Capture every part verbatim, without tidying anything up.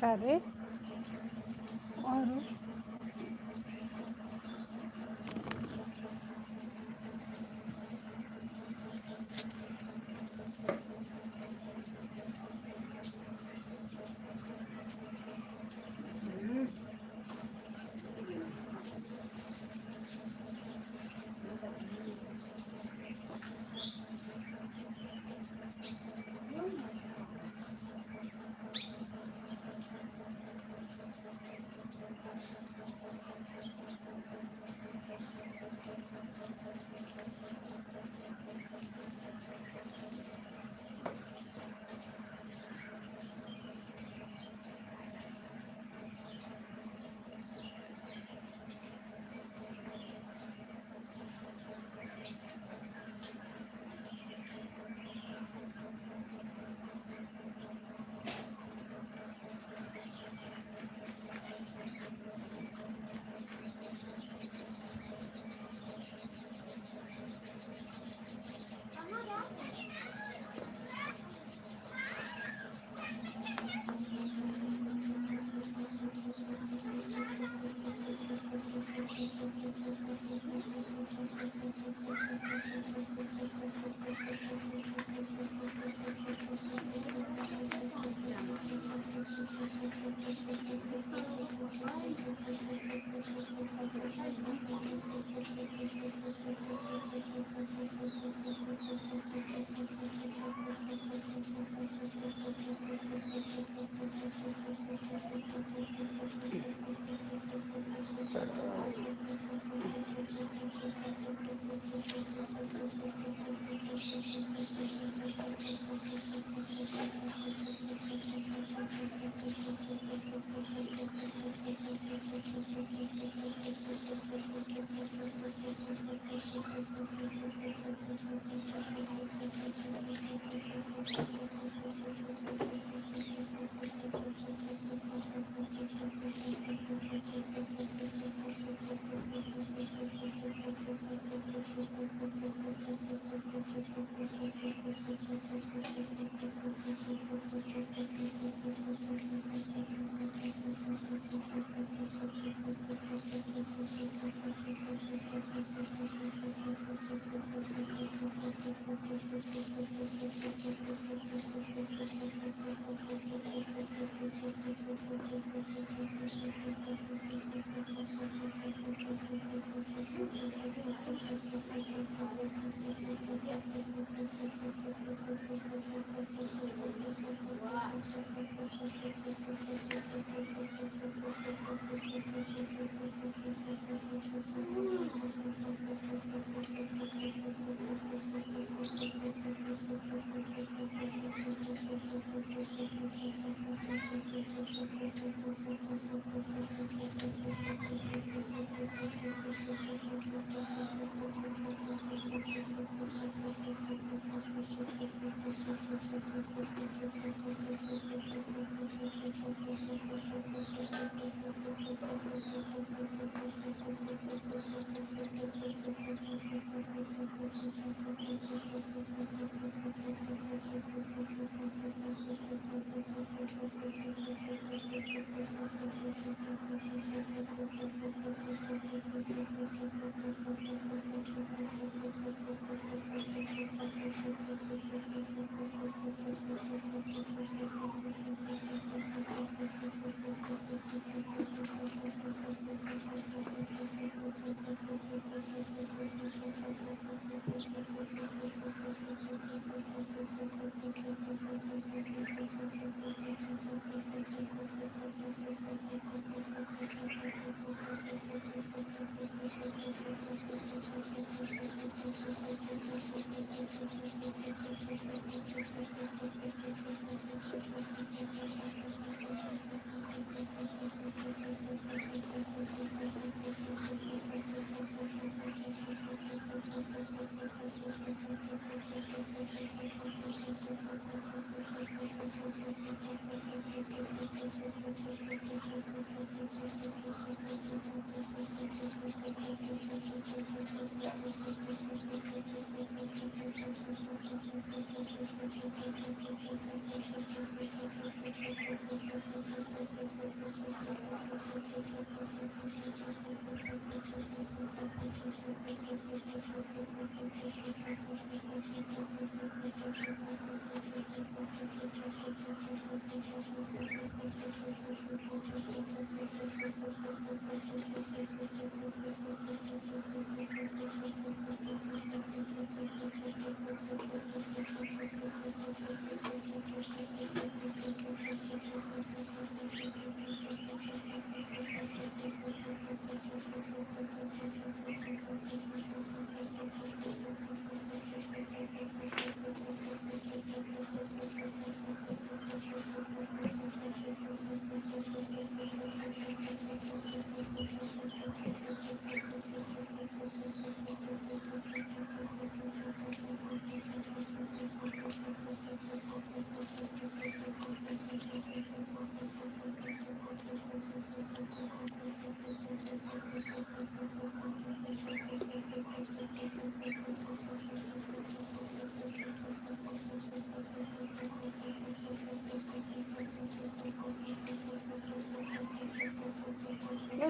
अरे, और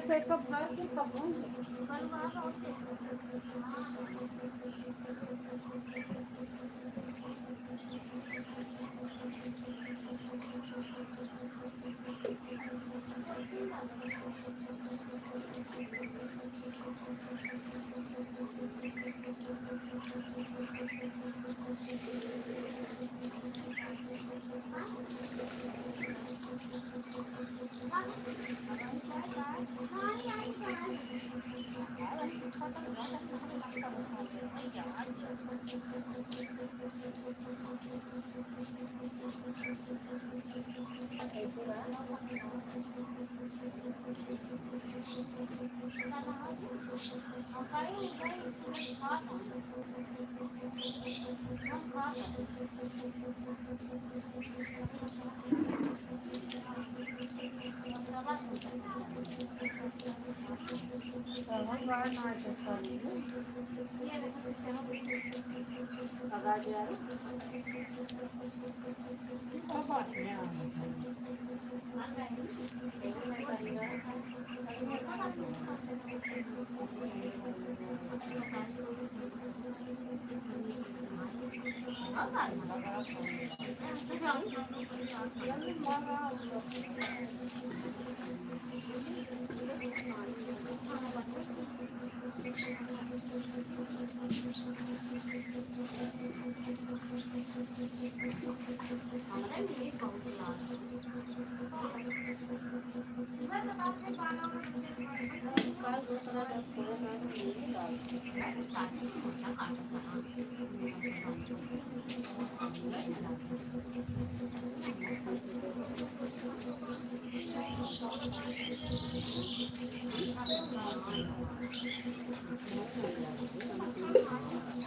पेट का भर के खबून।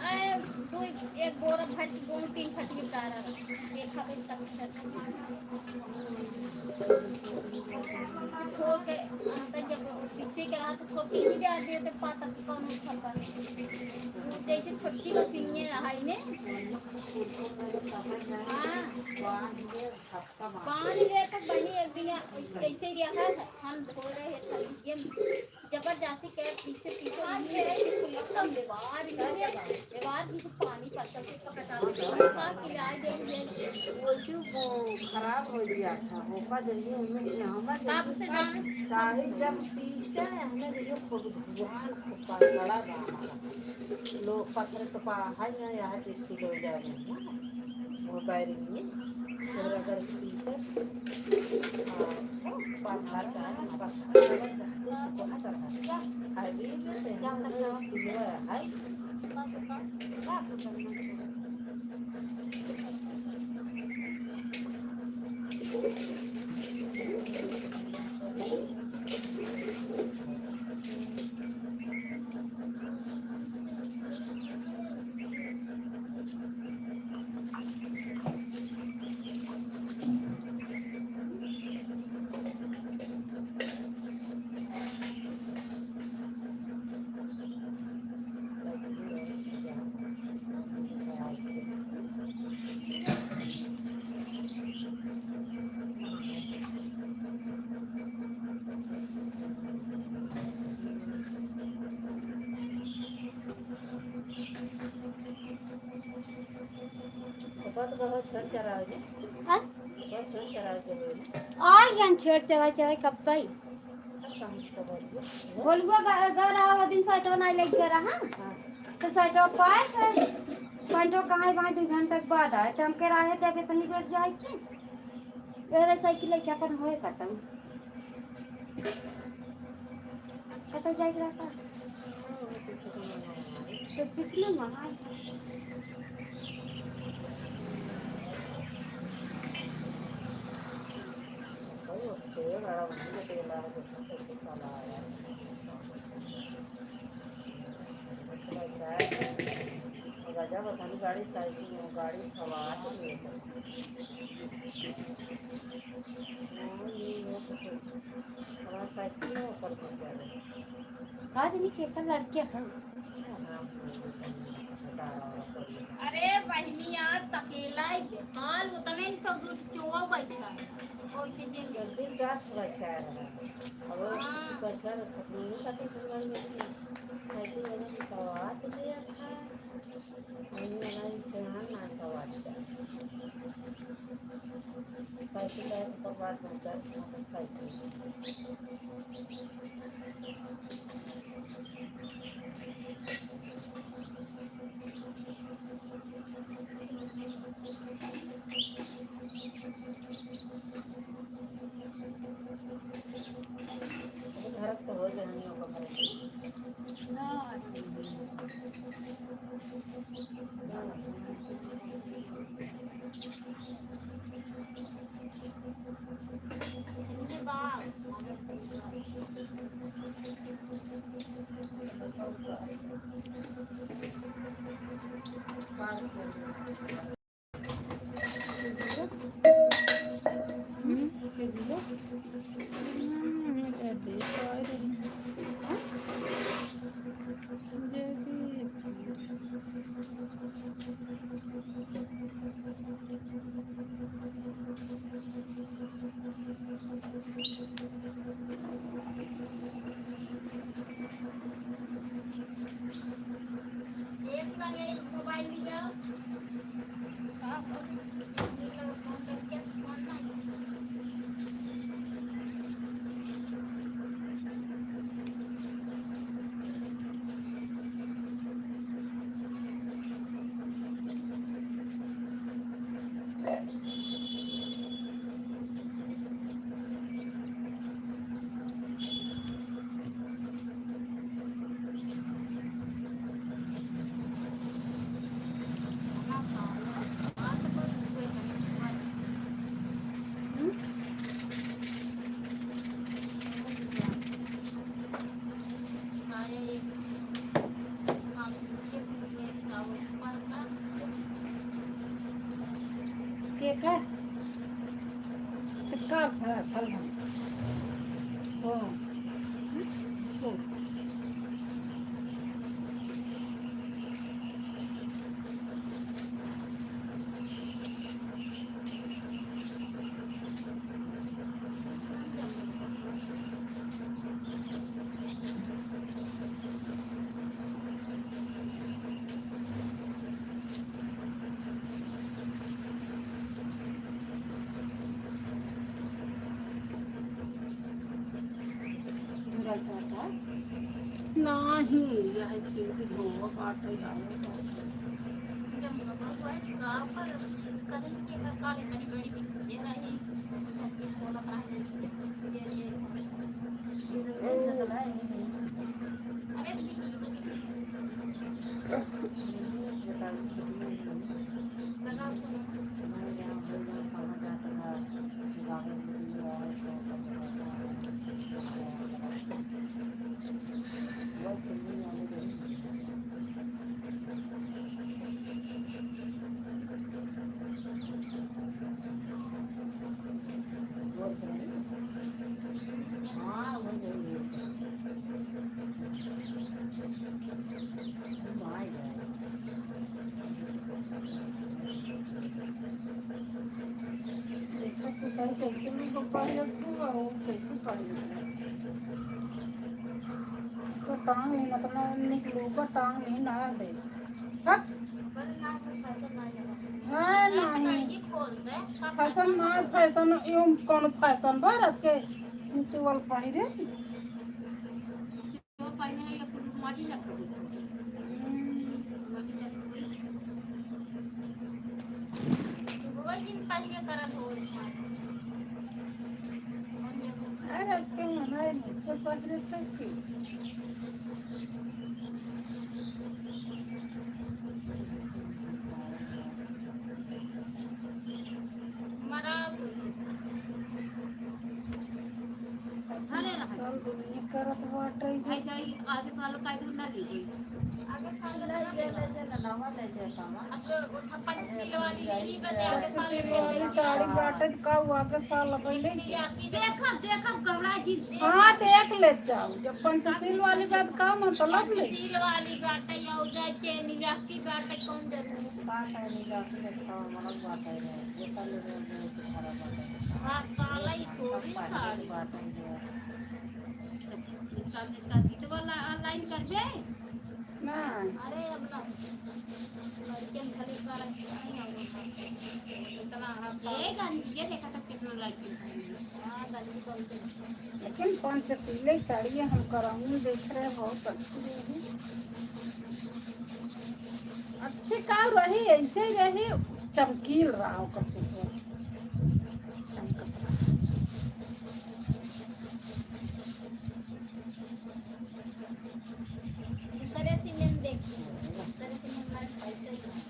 अरे, दू, एक बोरा भर के गेहूं तीन फटकी डारा, देखा बे तब से। छोड़ के, आ, तो जब पीछे के रहा तो छोड़ के ही डाल दिए, तो पाता तो कौन उठल बा। जैसे छोटकी बसिनिया है ने। हाँ। पानी ले तक बनी एक दिन ऐसे ही रहा है। हम धो रहे हैं सब ये जबरदस्ती के पीछे पीछे नहीं है, एकदम व्यवहार ही है, व्यवहार भी तो पानी पत्थर से पकड़ा के ला दे। वो जो वो खराब हो गया था, वो का जल्दी हमें, हमें तब से जान साहिब जब पीछे हमें जो खूब भगवान खूब पकड़ा बा हमारा। लोग पत्थर तो पा है ना, यहाँ पे स्थित हो जाए ना, वो बैरिंग में, और अगर पीछे, हाँ, पत्थर का, पत्थर का, कहाँ कर रहा है? हाईवे में से हम लोग स्थित हो रहा है। ओकर तो बहुत छेड़ चढ़ावे के। हाँ? ओकर छेड़ चढ़ावे के होई। आ गया छेड़ चढ़ावे, चढ़ावे कब तई? गोलुआ ग-, ग रहा वो दिन साइटवा नाई लेके गया रहा। हाँ। तो साइटवा पाए थे। पंटो कहाँ है, वहाँ दो घंटा के बाद आए। तो हमके राहे देखे तनी बेर जाए की। अरे साइकिल लेके अपन होए खत्म। कतौ जाए के रहता? तो पिछले माह। राजा बतानी गाड़ी साइकिल, गाड़ी सवार। हाँ, ये हो तो फिर हमारा साइकिल में ऊपर गिर जाएगा। आज नहीं केकर लड़के हैं। अरे बहनी, आज तकेला ही बेहाल, उतने तो चोवा बैठा है। जल्दी जात हुआ क्या रहा। अब वो हाँ। बैठा रहा, खत्म नहीं करते, पूरा नहीं। साइकिल वाला की सवाल तो नहीं आता। नहीं, नहीं, इम्तिहान ना सवाल का। साइकिल का तो बात होता है, साइकिल। केक है? तो का फल, फल बन? ओ। ओ। नाही, यह चीज धोआ काटे जावे तो। देखो, कुछ कैसे नहीं हो पाएगा, तू और कैसे पाएगा? तो टांग नहीं, मतलब, निकलूगा, टांग नहीं ना दे। हाँ? हाँ, नहीं। फैशन ना, फैशन, यूं कौन फैशन बा, रात के नीचे वाला पहिरे? अरे, तुम हमारे नीचे पहुंच रहे थे कि? अरे, रहा। कल दुनिया करत बाटे। भाई, जाई, आगे साल का दूर ना ले गई। पंचशील वाली साड़ी बाटे त का हुआ, आगे साल अब ले जा। देखब, देखब, घबरा जी। हाँ, देख ले जाओ, जब पंचशील वाली बात का मतलब ले। पंचशील वाली बाटे, या हो जाए के नीलापी बाटे, कौन जरूरी? बात है, नीलापी बाटे, का मतलब बात है, ये तो ले, ले, ले, खराब बात है। हाँ, साला ही थोड़ी साड़ी। बात है, ये। इसका, इसका गीतवा ला-, online करबे? ना। अरे, अब ना। लड़कियन खाली सारा नहीं आवत। इतना हाथ ये गंदगी देखा था कितना लड़की। हाँ, गंदगी बहुत है। लेकिन पंचशीले साड़ियाँ हम कराऊँ, देख रहे, बहुत अच्छी रही। अच्छी का रही, ऐसे ही रही, चमकील रहा ओकर सुतवा। चमकत रहा। दूसरे सीमेंट देखिए, दूसरे सीमेंट में पैसे ही नहीं।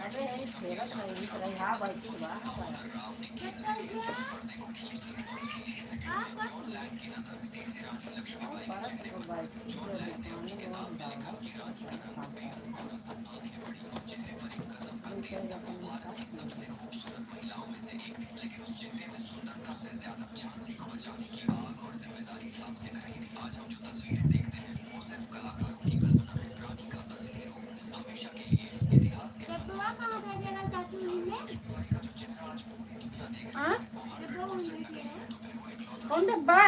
अबे यही फेरत रही, रही, हाँ, बैठी बा। हाँ? कौन डब्बा?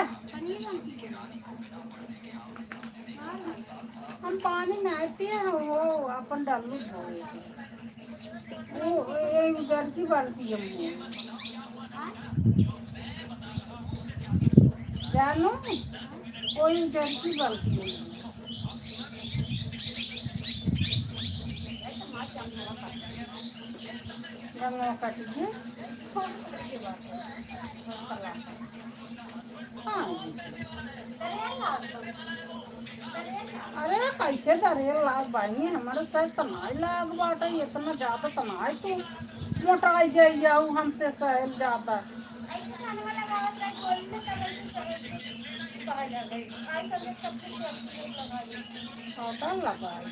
हम पानी नाहीं पिए हैं, वो अपन डालू धोए। वो, ये उजर की बाल्टी है वो। जानू, कोई उजर की बाल्टी है। रंगवा काट के। हाँ। अरे, कैसे दरेल लाग बानी? हमारे साथ तनाई लाग बाटे, इतना ज्यादा तनाई तू मोटाई गई जाऊ हमसे सहल ज्यादा। छोटा लगाई।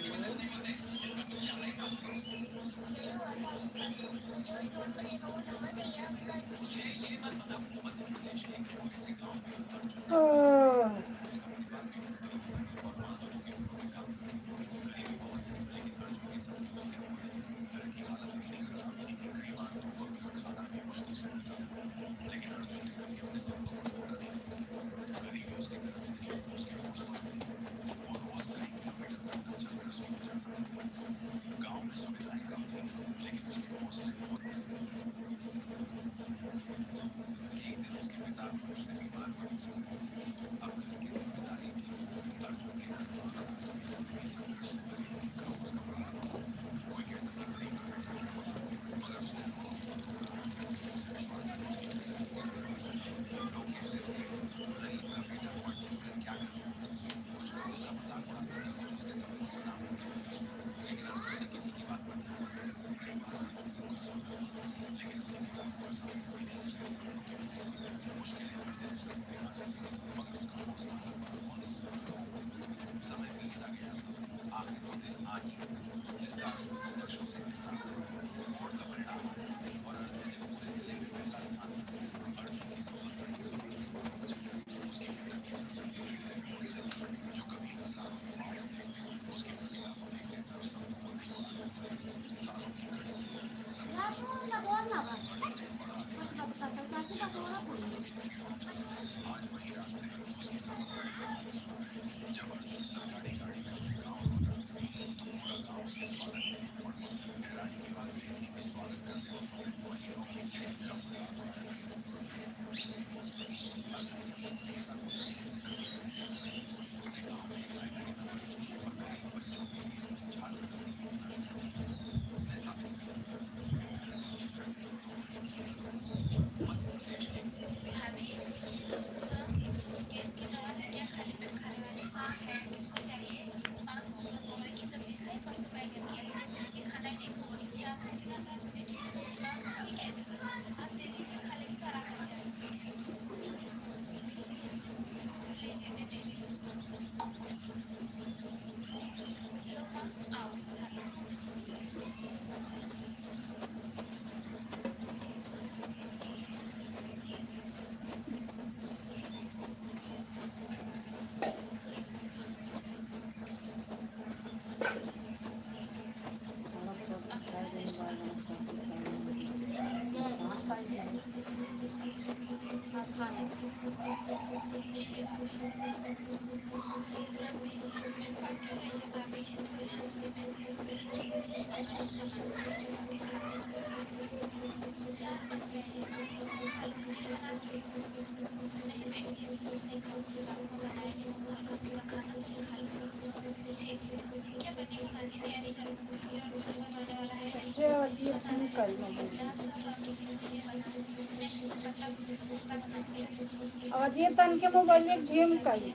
अवधिये तन के मोबाइल में गेम करी।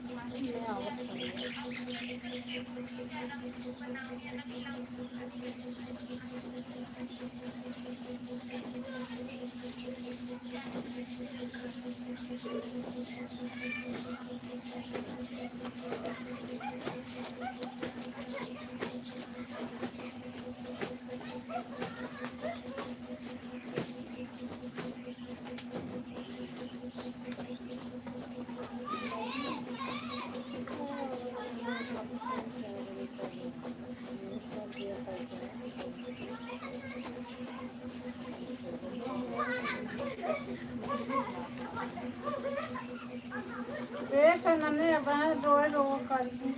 देख नने अब है रोए रो करके।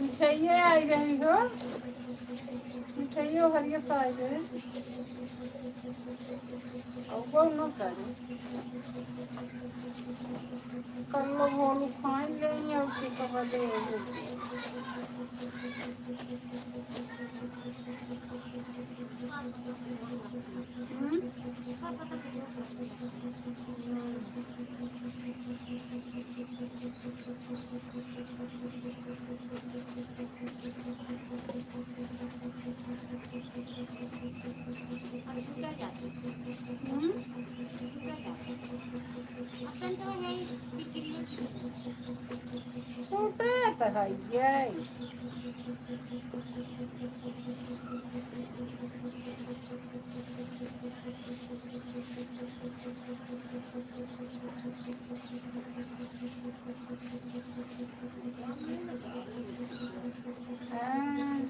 मिठाइये आई रही हो, मिठाइयो हरिये से आई रही। और वो न करे। कर लो, बोलू, खाई ले, और के कब दे। हम्म? हम्म? टूटे त है ये। हाँ।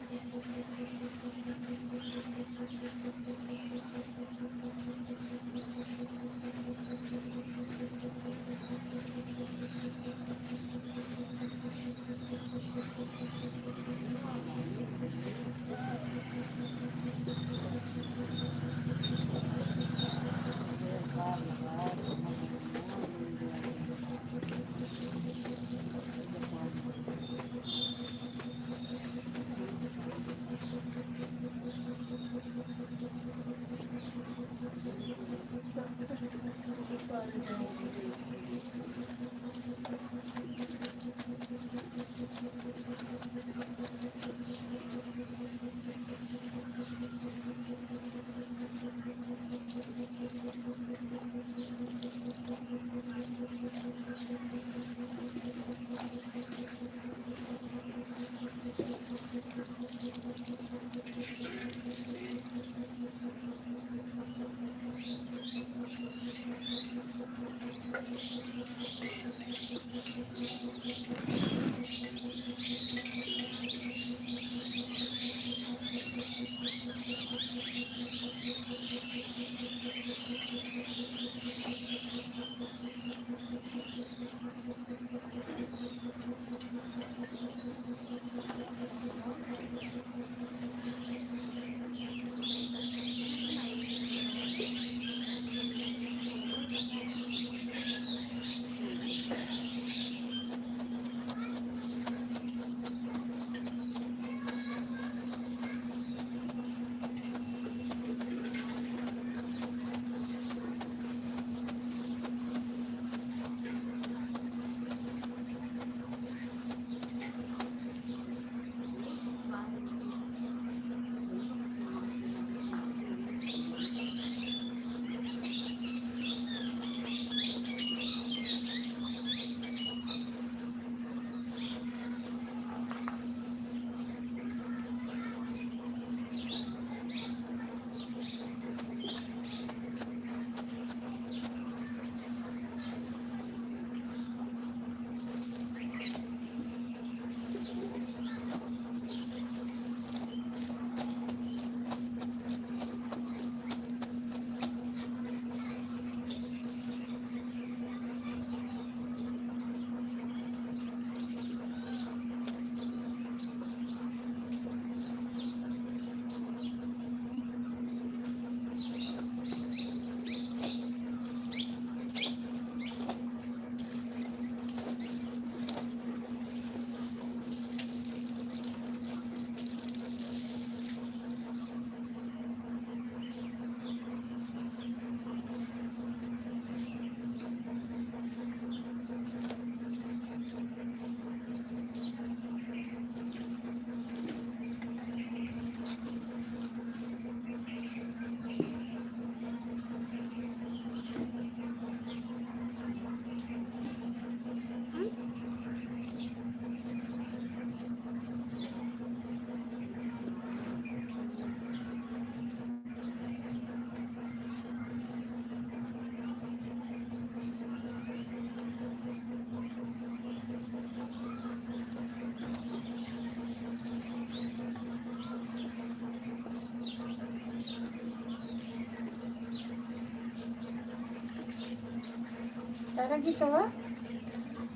अरे की तो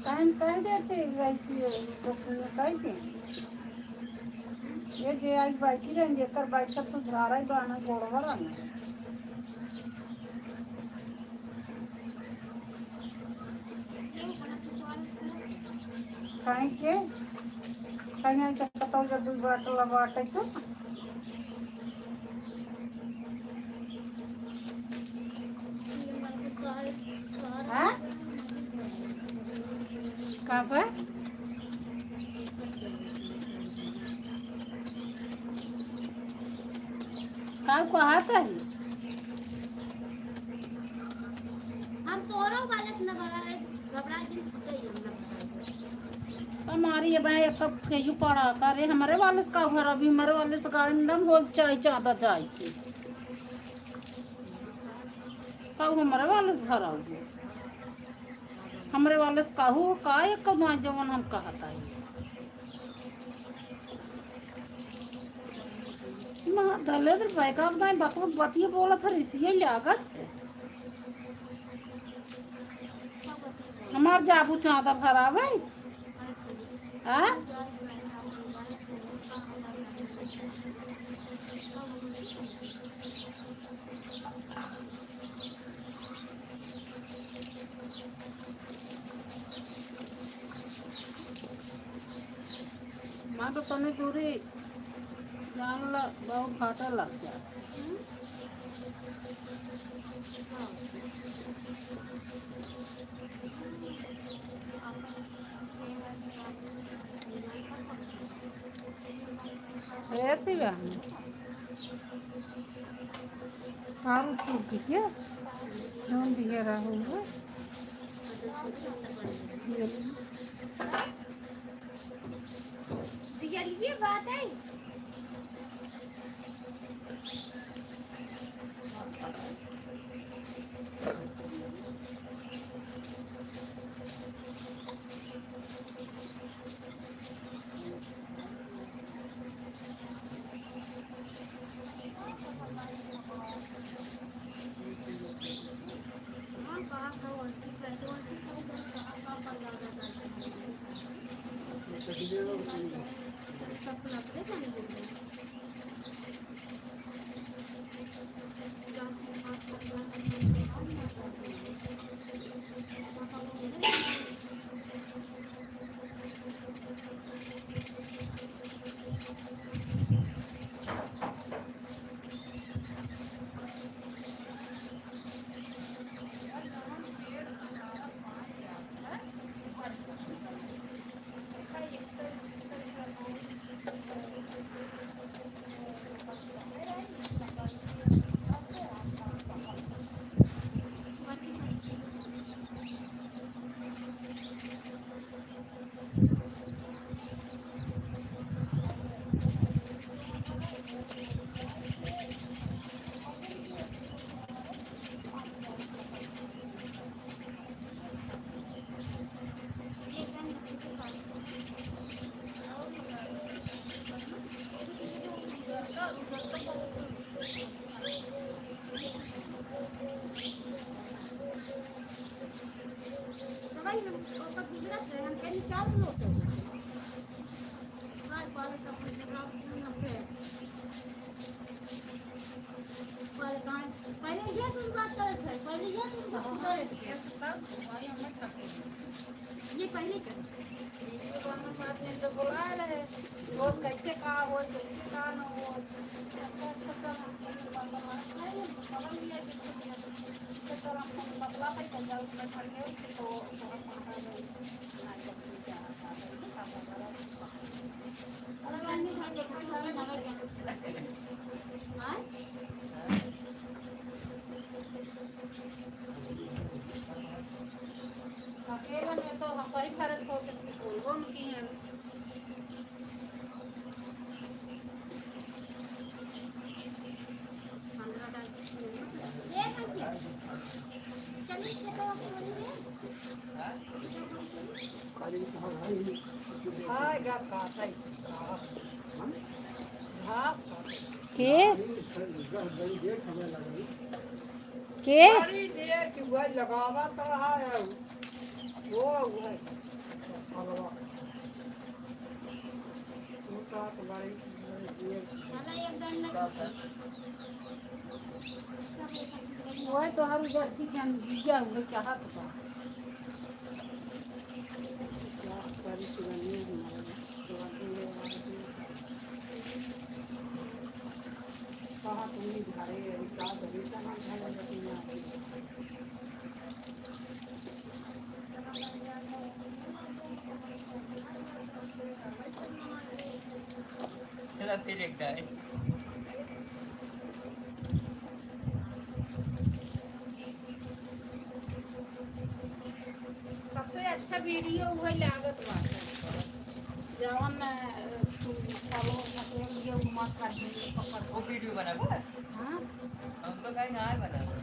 कहीं कह देते वैसे, तो कह दे। ये जे आई बैठी रहेंगे, एकर बैठक तो झारा ही बाना, गोड़वा रहना। काहे के? काहे के कतौ जब दुई बाटला बाटे तो? हाँ? का बा? का कहत है? हम तोरो वाले से न भरा है, घबरा जिन फुटे ही हम न भरा है। हमारी ये भाई एक कप के यू पड़ा करे, हमरे वाले से का भरा, अभी हमरे वाले से गाड़ी में दम हो चाय चाहता जाए के। का हमरे वाले से भरा हुआ? हमरे वाले से कहू का एक कदम जवन हम कहत आई। ना, धले दे भाई, का बताएं, बकबक बतिये बोलत हर, इसी लागत। हमार जाबू चांदा भरावे। आ? माँ तो तनी दूरी जान ला, बहुत घाटा लग जाता। ऐसी बहन। आम चूक गया। जोन दिया राहुल है। ये बात है। पहले ये तुम बात करत है, पहले ये तुम बात करत है। ये पहले कर। ये तो दोनों बात में तो बुलाए रहे, वो कैसे का हो, कैसे का न हो। अच्छा, अच्छा, सब हम बात नहीं, पता नहीं है किसको किया, तो चलो हम बदला पे चल जाओ, उसमें खड़ गए, तो बहुत पता नहीं। अकेला में तो हम सही फर्क हो के बोलबो न की हैं। के? के? बड़ी देर की हुआ लगावा तो रहा है। वो हुआ है। वो तो बड़ी, बड़ी देर की। वही तो हम गलती के हम जीजा हुए चाहत बा। चला फिर एक दाई। सबसे अच्छा वीडियो उहे लागत बाटे। जवन, अ, तू follow कर लिए, उ मत कर दे, पकड़। वो वीडियो बनाबो? हाँ। हम तो कहीं ना आए बनाबो।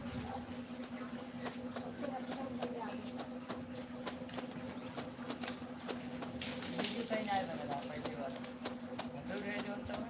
वीडियो कहीं ना आए बनाबो, पहली बार। हम तो रह जो तो।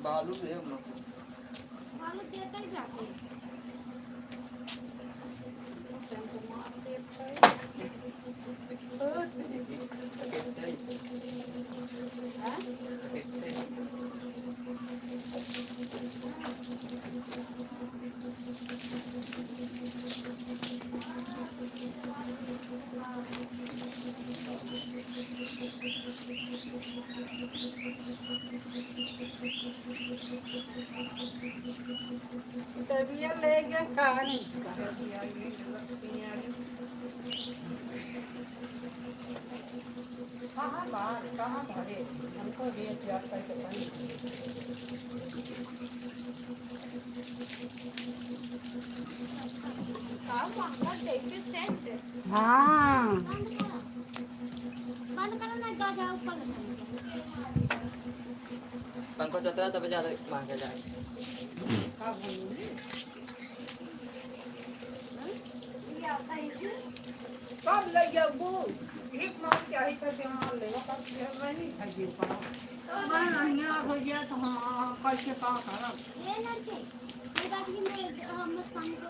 बालू ले हम लोग। बालू देते ही जाते हैं। तबिया ले गया कहानी। कहाँ बाहर, कहाँ भरे? हमको रेट याद करके पानी। का महंगा जैसे सेंट। हाँ। बंद करो ना, गाजा ऊपर। पंखा चलता है, तभी ज्यादा महंगा जाए। कब ले जाबू? एक मार के आई था, के मार लेवा, कब से नहीं खाइए का? मैं नहीं आ भैया, तो हम कैसे का करब? ये लड़के, ये बात की मैं, हम लोग पानी को।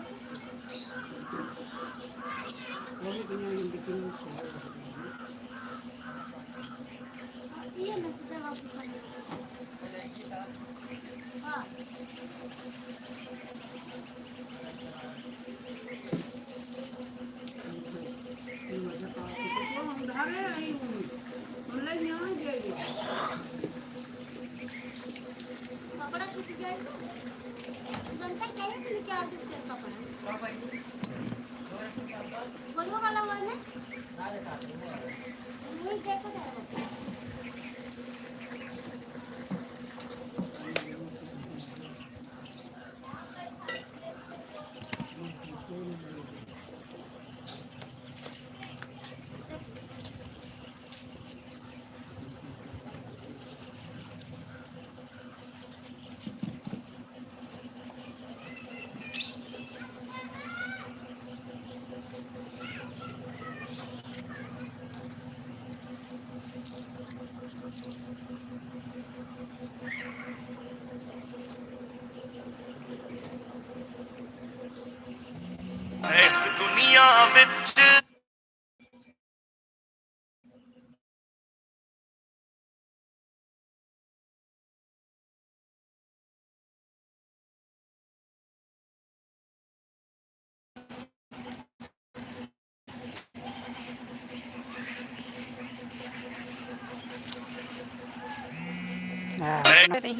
वो भी दुनिया में बिकने में छोड़ रहे हैं। कपड़ा छूट जाए। बनता क्या है, तुमने क्या आज चल कपड़ा? बड़ियों वाला हुआ है ना? वही देखो जरा। इस दुनिया विच नहीं।